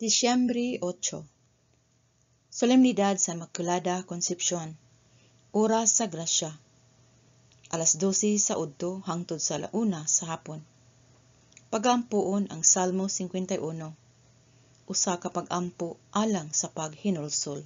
Disyembre 8. Solemnidad sa Inmaculada Concepcion. Oras sa Grasya. Alas 12 sa udto hangtod sa 1 sa hapon. Pagampuon ang Salmo 51. Usa ka pag-ampo alang sa paghinulsol.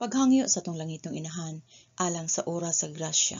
Paghangyo sa atong langitnong Inahan alang sa oras sa grasya.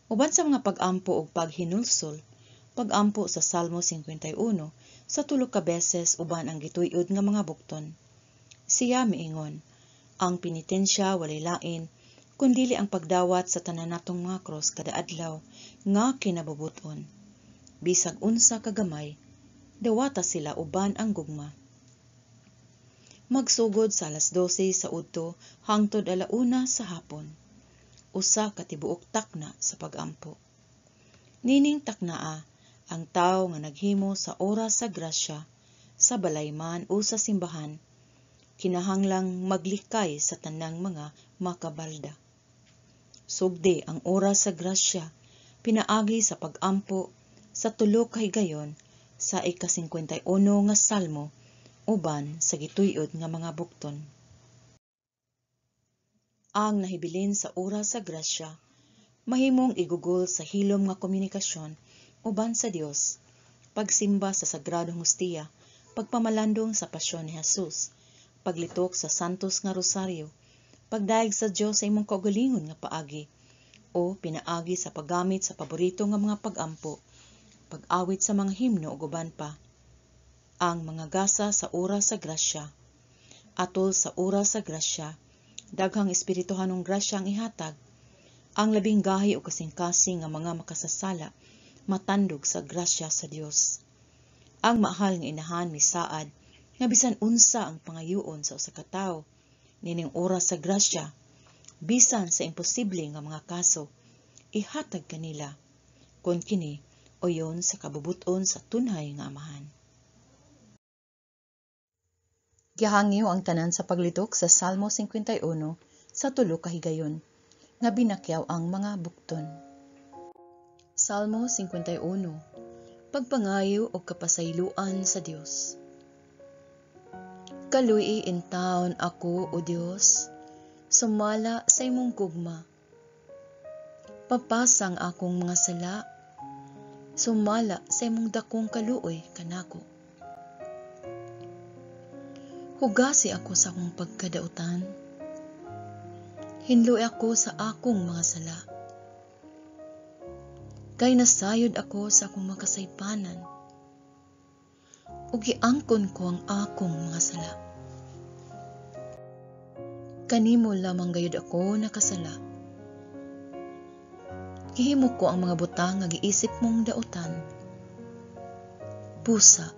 Uban sa mga pag-ampo ug paghinulsol, pag-ampo sa Salmo 51 sa tulo ka beses uban ang gituy-od nga mga bukton. Siya miingon, ang penitensya walay lain kun dili ang pagdawat sa tanan natong mga krus kada adlaw nga kinabubuton. Bisag unsa ka gamay, dawata sila uban ang gugma. Magsugod sa alas 12 sa udto hangtod 1 sa hapon. Usa ka tibuok takna sa pag-ampo. Nining taknaa, ang tawo nga naghimo sa oras sa grasya, sa balay man o sa simbahan, kinahanglang maglikay sa tanang mga makabalda. Sugdi ang oras sa grasya, pinaagi sa pag-ampo sa tulo ka higayon sa ika-51 nga Salmo uban sa gituy-od nga mga bukton. Ang nahibilin sa oras sa grasya, mahimong igugol sa hilom nga komunikasyon uban sa Dios, pagsimba sa Sagradong Hustiya, pagpamalandong sa Pasyon ni Jesus, paglitok sa Santos nga Rosaryo, pagdayeg sa Dios sa imong kaugalingon nga paagi, o pinaagi sa paggamit sa paborito nga mga pag-ampo, pag-awit sa mga himno ug uban pa. Ang mga gasa sa oras sa grasya. Atol sa oras sa grasya, daghang espirituhanong grasya ang ihatag. Ang labing gahi o kasing-kasing nga mga makasasala matandog sa grasya sa Dios. Ang mahal nga Inahan misaad nga bisan unsa ang pangayuon sa usa ka tawo nining oras sa grasya, bisan sa imposible nga mga kaso, ihatag kanila kon kini uyon sa kabubuton sa tunhay nga Amahan. Gihangyo ang tanan sa paglitok sa Salmo 51 sa tulo ka higayon nga binakyaw ang mga bukton. Salmo 51. Pagpangayo og kapasayloan sa Dios. Kaluy-i intawon ako, O Dios, sumala sa imong gugma. Papasang akong mga sala, sumala sa imong dakong kaluoy kanako. Hugasi ako sa akong pagkadautan. Hinloi ako sa akong mga sala. Kay nasayod ako sa akong makasaypanan, ug giangkon ko ang akong mga sala. Kanimo lamang gayud ako nakasala. Gihimo ko ang mga butang nga giisip mong dautan. Busa,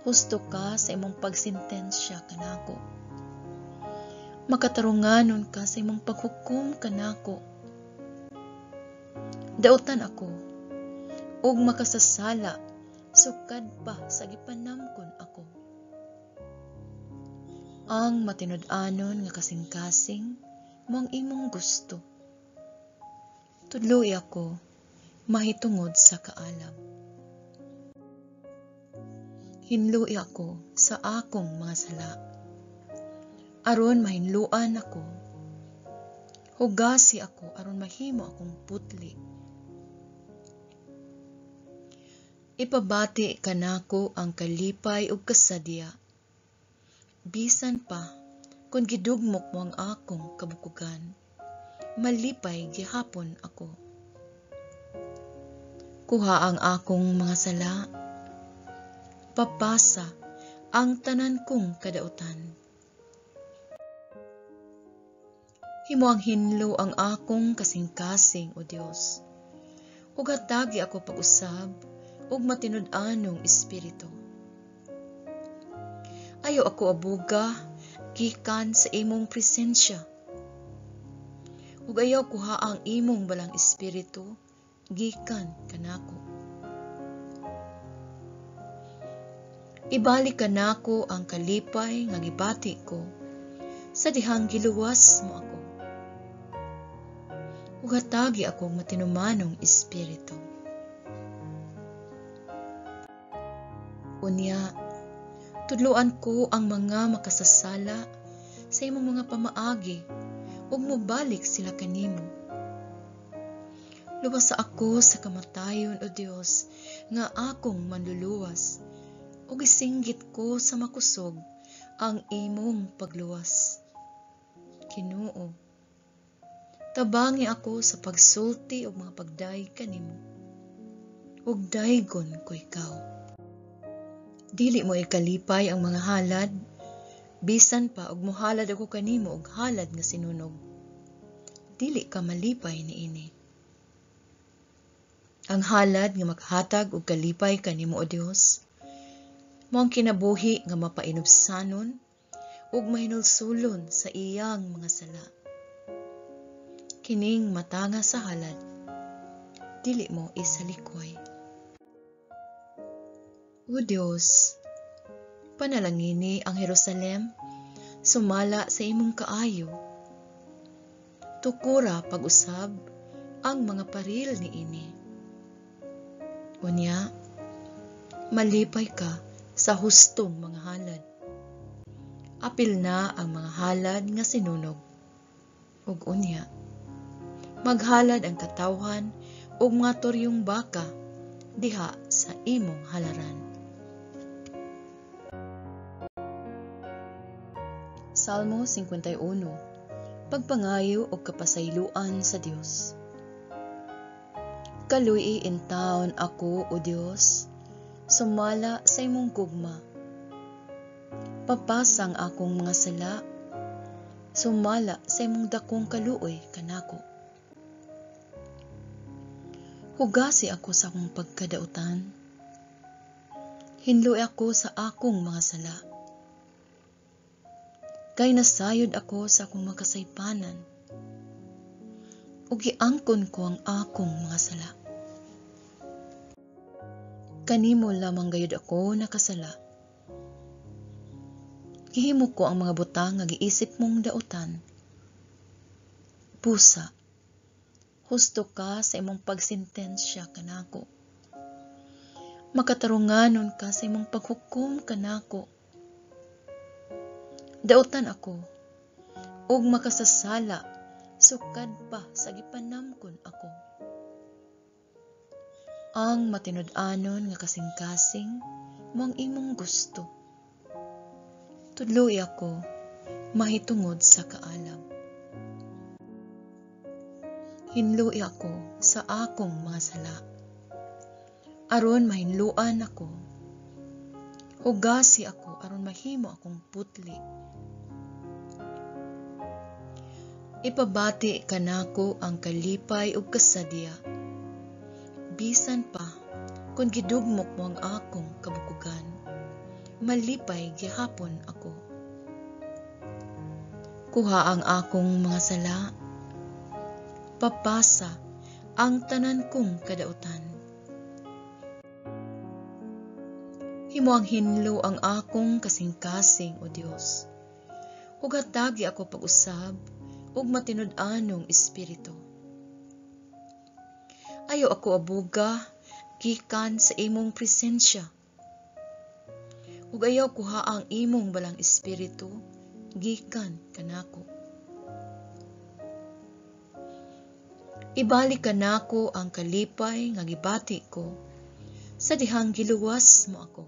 husto ka sa imong pagsentensya kanako. Makatarunganon ka sa imong paghukom kanako. Dautan ako ug makasasala sukad pa sa gipanamkon ako. Ang matinud-anon nga kasing-kasing mao ang imong gusto. Tudloi ako mahitungod sa kaalam. Hinloi ako sa akong mga sala, aron mahinloan ako. Hugasi ako aron mahimo akong putli. Ipabati kanako ang kalipay ug kasadya. Bisan pa kun gidugmok mo ang akong kabukugan, malipay gihapon ako. Kuha ang akong mga sala, papasa ang tanan kong kadautan. Himo ang hinlo ang akong kasing-kasing, O Dios, ug hatagi ako pag-usab ug matinud-anong espiritu. Ayaw ako abuga gikan sa imong presensya, ug ayaw kuha ang imong balang espiritu gikan kanako. Ibalik kanako ang kalipay nga gibati ko sa dihang giluwas mo ako, ug hatagi ako matinumanong espiritu. Unya, tudloan ko ang mga makasasala sa imong mga pamaagi, ug mobalik sila kanimo. Luwasa ako sa kamatayon, O Dios, nga akong manluluwas, ug isinggit ko sa makusog ang imong pagluwas. Ginoo, tabangi ako sa pagsulti og mga pagdayeg kanimo, ug daygon ko ikaw. Dili mo ikalipay ang mga halad, bisan pa og mohalad ako kanimo og halad nga sinunog. Dili ka malipay niini. Ang halad nga makahatag og kalipay kanimo, O Dios, mao ang kinabuhi nga mapainubsanon ug mahinulsulon sa iyang mga sala. Kining matanga sa halad, dili mo isalikway. O Dios, panalangini ang Jerusalem, sumala sa imong kaayo. Tukura pag-usab ang mga paril niini. Unya, malipay ka sa hustong mga halad. Apil na ang mga halad nga sinunog. Ug unya, maghalad ang katawhan og mga turyong baka diha sa imong halaran. Salmo 51. Pagpangayo og kapasayloan sa Dios. Kaluy-i intawon ako, O Dios, sumala sa imong gugma. Papasang akong mga sala, sumala sa imong dakong kaluoy kanako. Hugasi ako sa akong pagkadautan. Hinloi ako sa akong mga sala. Kay nasayod ako sa akong makasaypanan, ug giangkon ko ang akong mga sala. Kanimo lamang gayud ako nakasala. Gihimo ko ang mga butang nga giisip mong dautan. Busa, husto ka sa imong pagsentensya kanako. Makatarunganon ka sa imong paghukom kanako. Dautan ako ug makasasala sukad pa sa gipanamkon ako. Ang matinud-anon nga kasing-kasing mao ang imong gusto. Tudloi ako mahitungod sa kaalam. Hinloi ako sa akong mga sala, aron mahinloan ako. Hugasi ako aron mahimo akong putli. Ipabati kanako ang kalipay ug kasadya, bisan pa kung gidugmok mo ang akong kabukugan, malipay gihapon ako. Kuha ang akong mga sala, papasa ang tanan kong kadautan. Himo ang hinlo ang akong kasing-kasing, O Dios, ug hatagi ako pag-usab ug matinud-anong espiritu. Ayaw ako abuga gikan sa imong presensya, ug ayaw kuha ang imong balang espiritu gikan kanako. Ibalik kanako ang kalipay nga gibati ko sa dihang giluwas mo ako,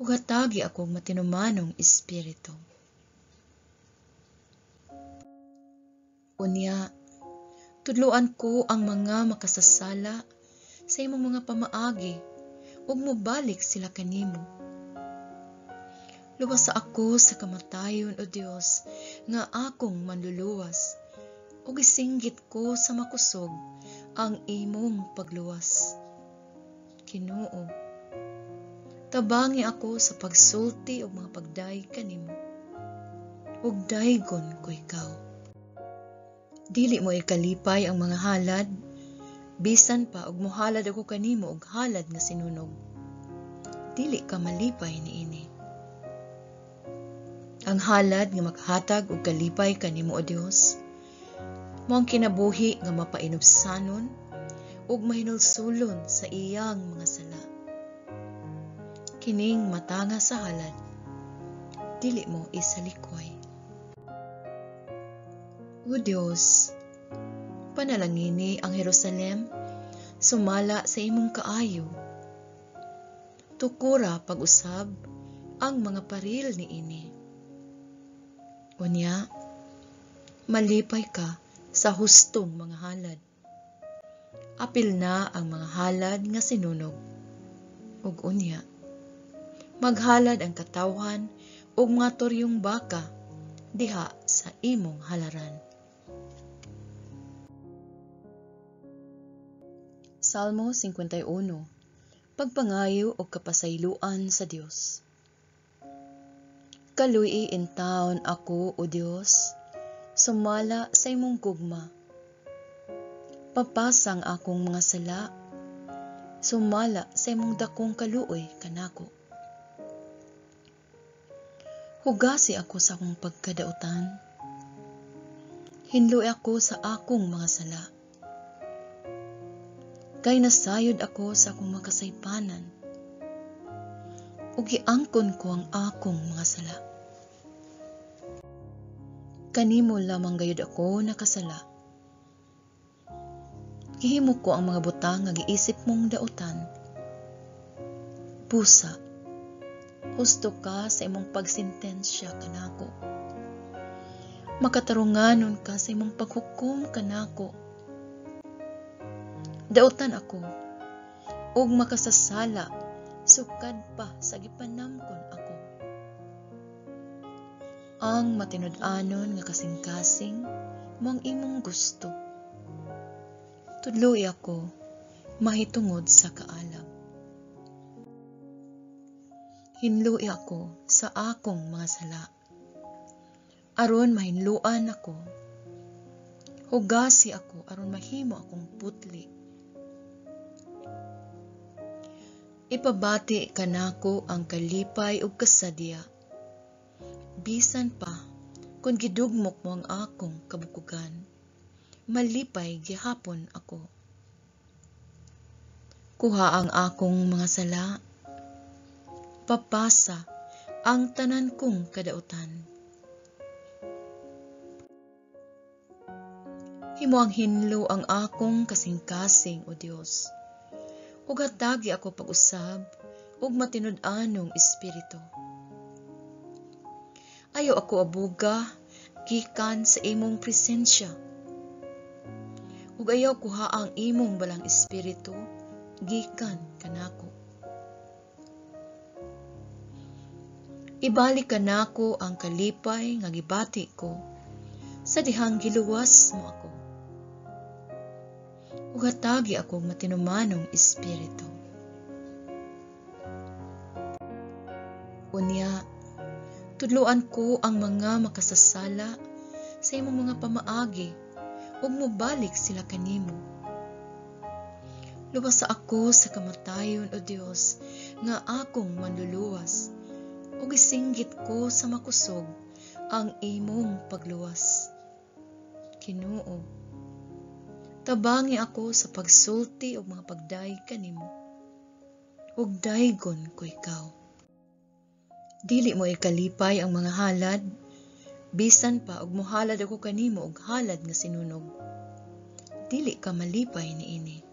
ug hatagi ako matinumanong espiritu. Unya, tudloan ko ang mga makasasala sa imong mga pamaagi, ug mobalik sila kanimo. Luwasa ako sa kamatayon, O Dios, nga akong manluluwas, ug isinggit ko sa makusog ang imong pagluwas. Ginoo, tabangi ako sa pagsulti og mga pagdayeg kanimo, ug daygon ko ikaw. Dili mo ikalipay ang mga halad, bisan pa og mohalad ako kanimo og halad nga sinunog. Dili ka malipay niini. Ang halad nga makahatag og kalipay kanimo, O Dios, mao ang kinabuhi nga mapainubsanon ug mahinulsulon sa iyang mga sala. Kining matanga sa halad, dili mo isalikway. O Dios, panalangini ang Jerusalem, sumala sa imong kaayo. Tukura pag-usab ang mga paril niini. Unya, malipay ka sa hustong mga halad. Apil na ang mga halad nga sinunog. Ug unya, maghalad ang katawhan ug mga turyong baka diha sa imong halaran. Salmo 51. Pagpangayo og kapasayloan sa Dios. Kaluy-i intawon ako, O Dios, sumala sa imong gugma. Papasang akong mga sala, sumala sa imong dakong kaluoy kanako. Hugasi ako sa akong pagkadautan. Hinlui ako sa akong mga sala. Kay nasayod ako sa akong makasaypanan, ug giangkon ko ang akong mga sala. Kanimo lamang gayud ako nakasala. Gihimo ko ang mga butang nga giisip mong dautan. Busa, husto ka sa imong pagsentensya kanako. Makatarunganon ka sa imong paghukom kanako. Dautan ako ug makasasala sukad pa sa gipanamkon ako. Ang matinud-anon nga kasing-kasing mao ang imong gusto. Tudloi ako mahitungod sa kaalam. Hinlui ako sa akong mga sala, aron mahinluan ako. Hugasi ako aron mahimo akong putli. Ipabati kanako ang kalipay ug kasadya. Bisan pa kung gidugmok mo ang akong kabukugan, malipay gihapon ako. Kuha ang akong mga sala, papasa ang tanan kong kadautan. Himo ang hinlo ang akong kasing-kasing, O Dios. Ug hatagi ako pag-usab ug matinud-anong espiritu. Ayaw ako abuga gikan sa imong presensya. Ug ayaw kuha ang imong balang espiritu gikan kanako. Ibalik kanako ang kalipay nga gibati ko sa dihang giluwas mo ako. Ug hatagi ako matinumanong espiritu. Unya, tudloan ko ang mga makasasala sa imong mga pamaagi ug mobalik sila kanimo. Luwasa ako sa kamatayon, O Dios, nga akong manluluwas, ug isinggit ko sa makusog ang imong pagluwas. Ginoo, tabangi ako sa pagsulti og mga pagdayeg kanimo, ug daygon ko ikaw. Dili mo ikalipay ang mga halad, bisan pa og mohalad ako kanimo og halad nga sinunog. Dili ka malipay niini.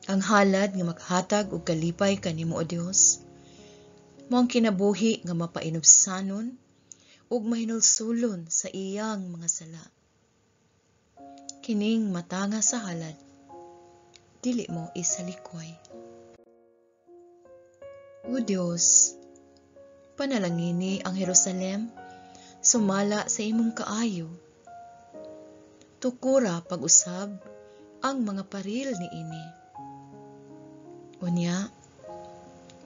Ang halad nga makahatag og kalipay kanimo, O Dios, mao ang kinabuhi nga mapainubsanon ug mahinulsulon sa iyang mga sala. Kining matanga sa halad, dili mo isalikway. O Dios, panalangini ang Jerusalem, sumala sa imong kaayo. Tukura pag-usab ang mga paril niini. Unya,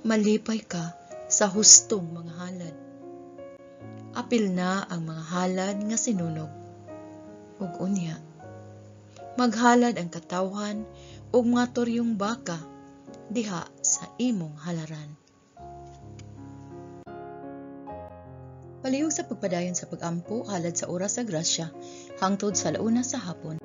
malipay ka sa hustong mga halad. Apil na ang mga halad nga sinunog. Ug unya, maghalad ang katawhan ug mga turyong baka diha sa imong halaran. Palihog sa pagpadayon sa pag-ampo halad sa oras sa grasya hangtod sa 1:00 sa hapon.